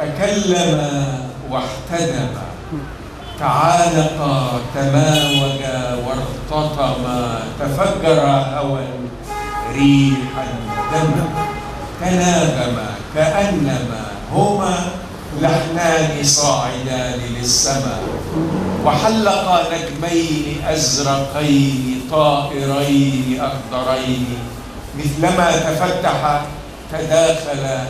تكلم واحتدم، تعانقا، تماوجا وارتطما، تفجر هوى ريحا دما، تناغما كأنما هما لحنان صاعدان للسماء، وحلقا نجمين أزرقين طائرين أخضرين، مثلما تفتح تداخلا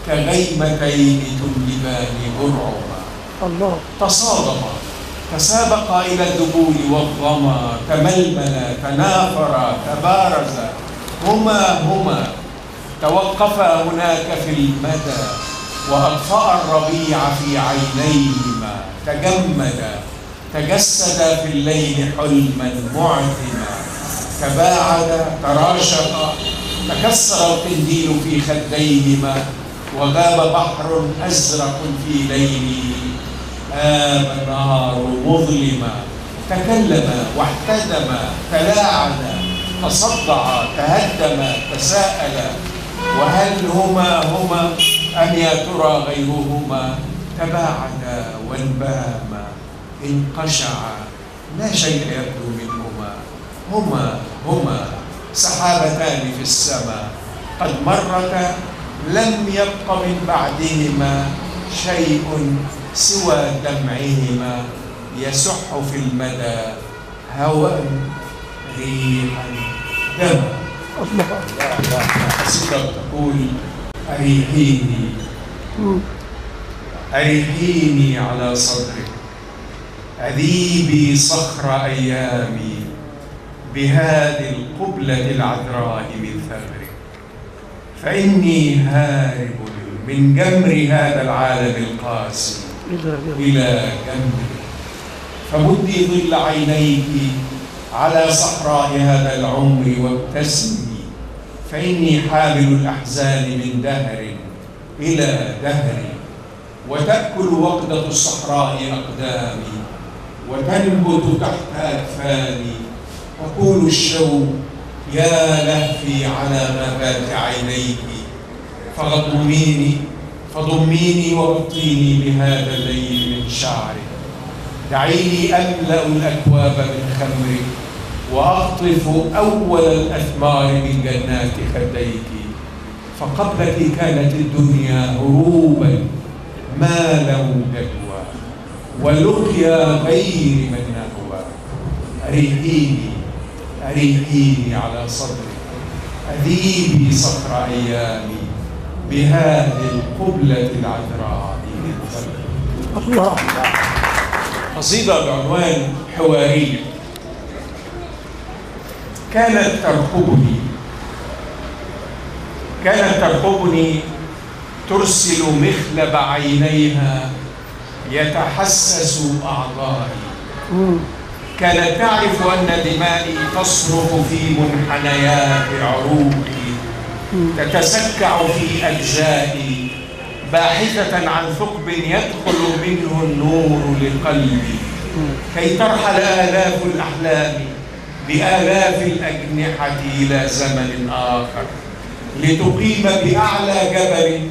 كغيمتين تنجبان برعما. الله. تصادما، تسابقا إلى الذبول والظما، تململا، تنافرا، تبارزا، هما هما، توقفا هناك في المدى، وأطفأ الربيع في عينيهما، تجمدا، تجسدا في الليل حلما معتما، تباعدا، تراشقا، تكسر القنديل في خديهما، وغاب بحر أزرق في ليله، هام النهار مظلما، تكلما واحتدما، تلاعنا، تصدعا، تهدما، تساءلا، وهل هما هما أم يا ترى غيرهما؟ تباعدا وانبهما، انقشعا، لا شيء يبدو منهما، هما هما سحابتان في السماء قد مرتا، لم يبق من بعدهما شيء سوى دمعهما يسح في المدى هوى ريحا دما. الله. قصيدة تقول: أريحيني، أريحيني على صدرك، أذيبي صخر أيامي بهذه القبلة العذراء من ثغرك، فإني هارب من جمر هذا العالم القاسي إلى جمرك، فمدي ظل عينيك على صحراء هذا العمر وابتسمي، فإني حامل الأحزان من دهر إلى دهر، وتأكل وقدة الصحراء أقدامي، وتنبت تحت أكفاني، تقول الشوق: يا لهفي على غابات عينيك، فضميني فضميني وغطيني بهذا الليل من شعرك، دعيني أملأ الأكواب من خمرك، وأقطف أول الأثمار من جنات خديك، فقبلك كانت الدنيا هروبا ما له جدوى، ولقيا غير من نهوى. أريحيني، أريحيني على صدرك، أذيبي صخر أيامي بهذه القبلة العذراء من ثغرك. الله. قصيدة بعنوان حوارية. كانت ترقبني، كانت ترقبني، ترسل مخلب عينيها يتحسس أعضائي، كانت تعرف أن دمائي تصرخ في منحنيات عروقي، تتسكع في أجزائي، باحثة عن ثقب يدخل منه النور لقلبي، كي ترحل آلاف الأحلام بآلاف الأجنحة إلى زمن آخر، لتقيم بأعلى جبل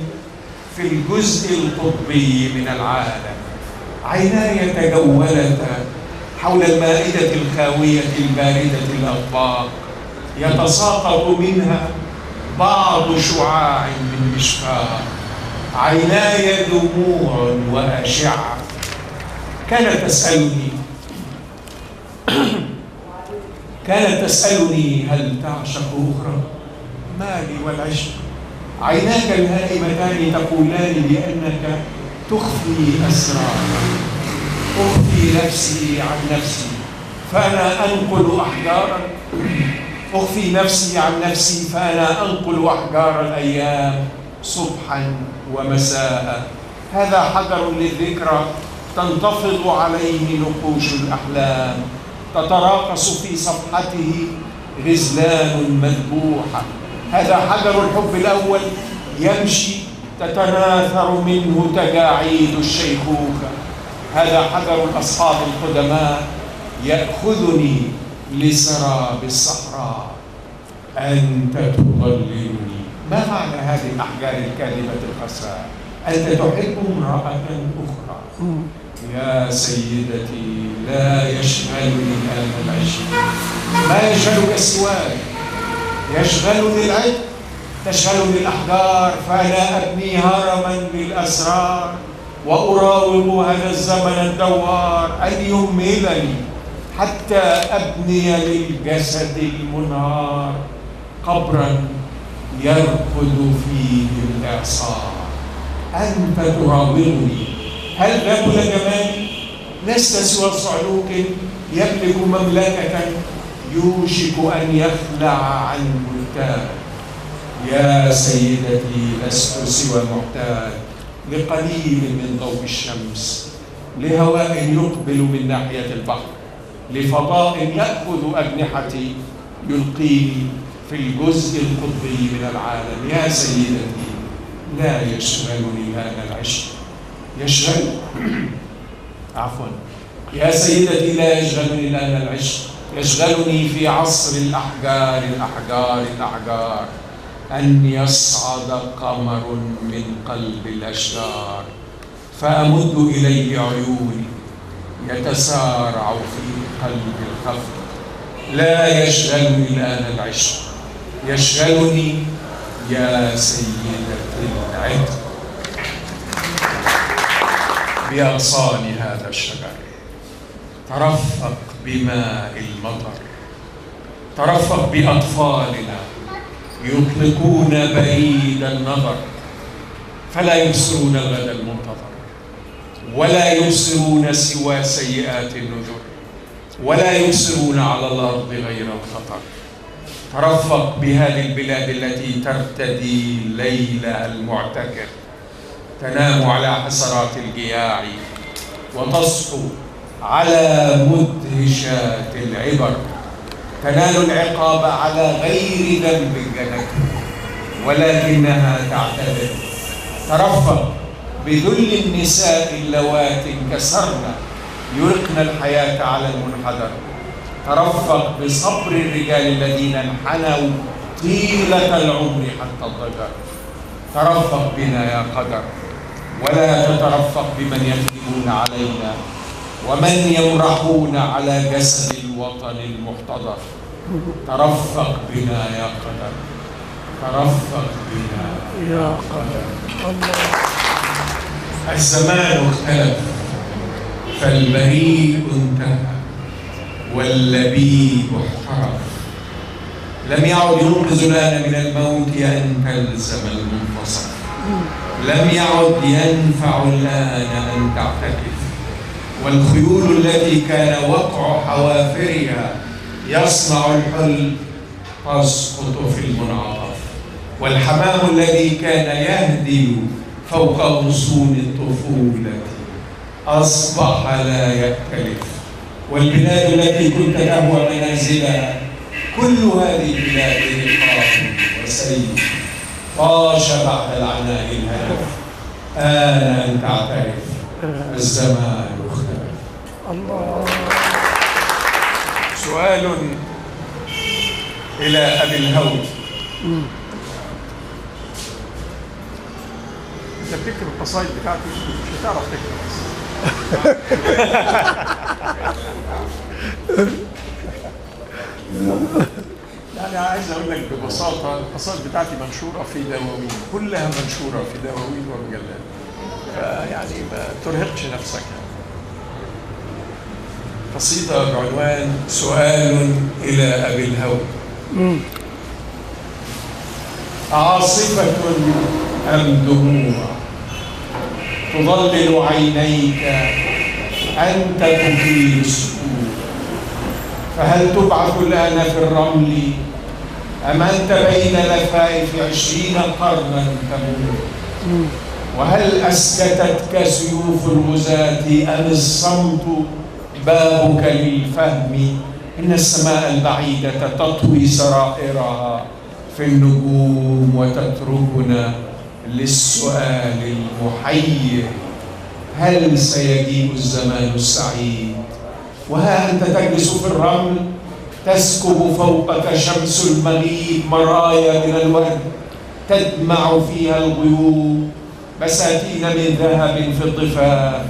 في الجزء القطبي من العالم. عيناي تجولتا حول المائدة الخاوية الباردة الأطباق، يتساقط منها بعض شعاع من مشقاق، عيناي دموع وأشعة. كانت تسألني، كانت تسألني: هل تعشق أخرى؟ ما لي والعشق؟ عيناك الهائمتان تقولان بأنك تخفي أسرارا. أخفي نفسي عن نفسي فأنا أنقل أحجارا، أخفي نفسي عن نفسي فأنا أنقل أحجار الأيام صبحا ومساء. هذا حجر للذكرى تنتفض عليه نقوش الأحلام، تتراقص في صفحته غزلان مذبوحة. هذا حجر الحب الأول يمشي تتناثر منه تجاعيد الشيخوخة. هذا حجر الأصحاب القدماء يأخذني لسراب الصحراء. أنت تضللني. ما معنى هذه الأحجار الكاذبة الخساء؟ أنت تحب امرأة أخرى. يا سيدتي لا يشغلني الآن العشق، ما يشغلك سواي، يشغلني العتق، تشغلني الأحجار، فأنا أبني هرما للأسرار وأراوغ هذا الزمن الدوار أن يمهلني حتى أبني للجسد المنهار قبرا يرقد فيه الإعصار. أنت تراوغني، هل ذبل جمالي؟ لست سوى صعلوك يملك مملكة يوشك أن يخلع عنه التاج. يا سيدتي لست سوى محتاج لقليل من ضوء الشمس، لهواء يقبل من ناحية البحر، لفضاء يأخذ أجنحتي يلقيني في الجزء القطبي من العالم. يا سيدتي لا يشغلني هذا العشق، يشغل عفوا يا سيدتي لا يشغلني الآن العشق، يشغلني في عصر الأحجار الأحجار الأحجار أن يصعد قمر من قلب الأشجار فأمد إليه عيوني يتسارع في قلب الخفق. لا يشغلني الآن العشق، يشغلني يا سيدتي العتق بأغصان هذا الشجر. ترفق بماء المطر، ترفق بأطفالنا يطلقون بعيد النظر فلا يبصرون الغد المنتظر، ولا يبصرون سوى سيئات النذر، ولا يبصرون على الأرض غير الخطر. ترفق بهذه البلاد التي ترتدي ليل المعتكر، تنام على حسرات الجياع وتصحو على مدهشات العبر، تنال العقاب على غير ذنب جنته ولكنها تعتذر. ترفق بذل النساء اللواتي انكسرن يرقن الحياة على المنحدر. ترفق بصبر الرجال الذين انحنوا طيلة العمر حتى الضجر. ترفق بنا يا قدر، ولا تترفق بمن يكذبون علينا ومن يمرحون على جسد الوطن المحتضر. ترفق بنا يا قدر، ترفق بنا يا قدر. الله. الزمان اختلف فالبريء انتهى واللبيب احترف، لم يعد ينقذ الآن من الموت أن تلزم المنتصف، لم يعد ينفع الآن أن تعتكف، والخيول التي كان وقع حوافرها يصنع الحل تسقط في المنعطف، والحمام الذي كان يهدل فوق غصون الطفولة أصبح لا يأتلف، والبلاد التي كنت تهوى منازلها كل هذه البلاد رقاب وسيف طاش بعد العناء الهدف. آن أن تعترف، الزمان اختلف. الله. سؤال إلى أبي الهول. أنت بتكتب القصايد بتاعتي مش هتعرف تكتب أصلا. يعني عايز أقول لك ببساطة القصائد بتاعتي منشورة في دواوين، كلها منشورة في دواوين ومجلات، فيعني ما ترهقش نفسك. قصيدة بعنوان سؤال إلى أبي الهول. عاصفة أم دموع تظلل عينيك أنت تطيل السكوت، فهل تبعث الآن في الرمل أم أنت بين لفائف 20 قرنا تموت؟ وهل أسكتتك سيوف الغزاة أم الصمت بابك للفهم؟ إن السماء البعيدة تطوي سرائرها في النجوم وتتركنا للسؤال المحير، هل سيجيء الزمان السعيد؟ وها أنت تجلس في الرمل تسكب فوقك شمس المغيب مرايا من الورد تدمع فيها الغيوم، بساتين من ذهب في الضفاف،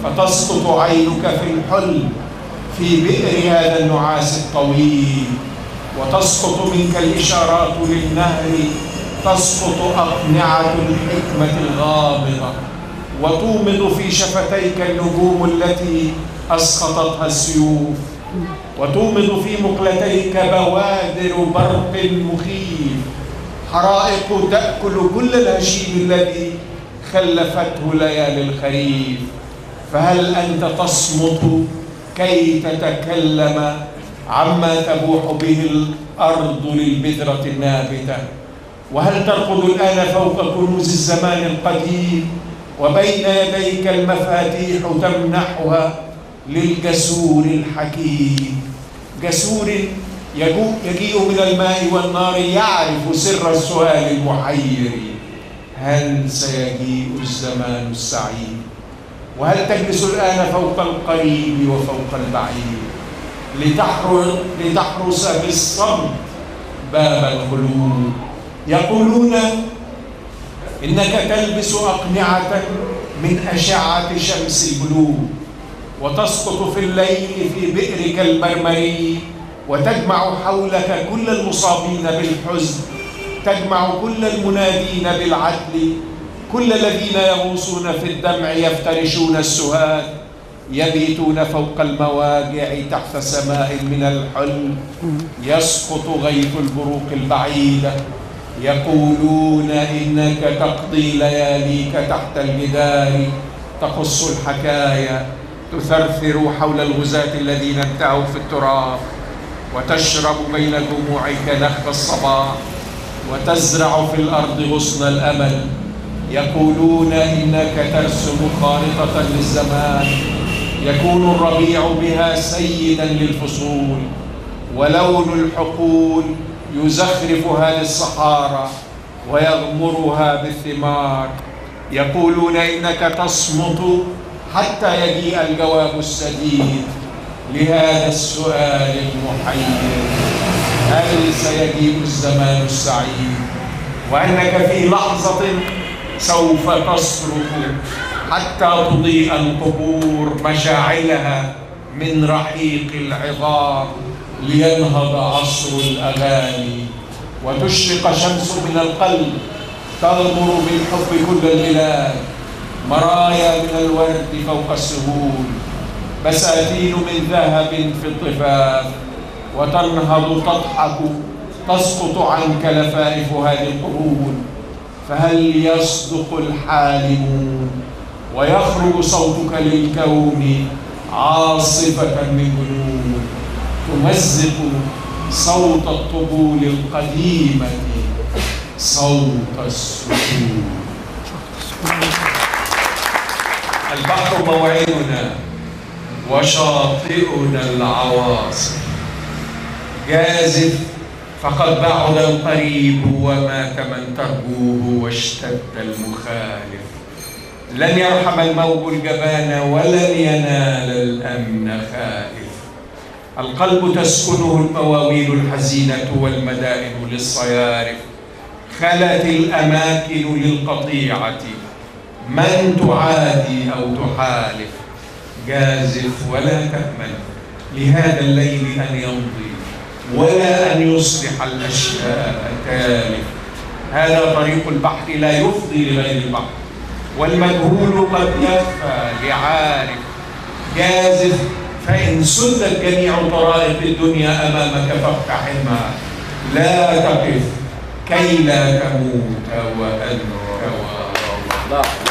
فتسقط عينك في الحلم في بئر هذا النعاس الطويل، وتسقط منك الإشارات للنهر، تسقط أقنعة الحكمة الغامضة، وتومض في شفتيك النجوم التي أسقطتها السيوف، وتومض في مقلتيك بوادر برق مخيف، حرائق تأكل كل الهشيم الذي خلفته ليالي الخريف. فهل أنت تصمت كي تتكلم عما تبوح به الأرض للبذرة النابتة؟ وهل ترقد الآن فوق كنوز الزمان القديم، وبين يديك المفاتيح تمنحها للجسور الحكيم؟ جسور يجيء من الماء والنار، يعرف سر السؤال المحير: هل سيجيء الزمان السعيد؟ وهل تجلس الآن فوق القريب وفوق البعيد لتحرس بالصمت باب الخلود؟ يقولون إنك تلبس أقنعة من أشعة شمس البلوغ، وتسقط في الليل في بئرك المرمري، وتجمع حولك كل المصابين بالحزن، تجمع كل المنادين بالعدل، كل الذين يغوصون في الدمع يفترشون السهاد، يبيتون فوق المواجع تحت سماء من الحلم، يسقط غيث البروق البعيدة. يقولون إنك تقضي لياليك تحت الجدار، تقص الحكايا، تثرثر حول الغزاة الذين انتهوا في التراب، وتشرب بين جموعك نخب الصباح، وتزرع في الأرض غصن الأمل. يقولون إنك ترسم خارطة للزمان، يكون الربيع بها سيدا للفصول، ولون الحقول يزخرفها للصحارى ويغمرها بالثمار. يقولون إنك تصمت حتى يجيء الجواب السديد لهذا السؤال المحير: هل سيجيء الزمان السعيد؟ وأنك في لحظة سوف تصرخ حتى تضيء القبور مشاعلها من رحيق العظام، لينهض عصر الأغاني، وتشرق شمس من القلب تغمر بالحب كل البلاد، مرايا من الورد فوق السهول، بساتين من ذهب في الضفاف، وتنهض تضحك تسقط عنك لفائف هذه القرون. فهل يصدق الحالمون ويخرج صوتك للكون عاصفة من جنون تمزق صوت الطبول القديمة، صوت السكون؟ البحر موعدنا وشاطئنا العواصف، جازف فقد بعد القريب ومات من ترجوه واشتد المخالف. لن يرحم الموج الجبان ولن ينال الأمن خائف. القلب تسكنه المواويل الحزينة والمدائن للصيارف. خلت الأماكن للقطيعة، من تعادي أو تحالف. جازف ولا تأمن لهذا الليل أن يمضي ولا أن يصلح الأشياء تالف. هذا طريق البحر لا يفضي لغير البحر، والمجهول قد يخفى لعارف. جازف فإن سدت جميع طرائق الدنيا أمامك فاقتحمها، لا تقف كي لا تموت وأنت واقف.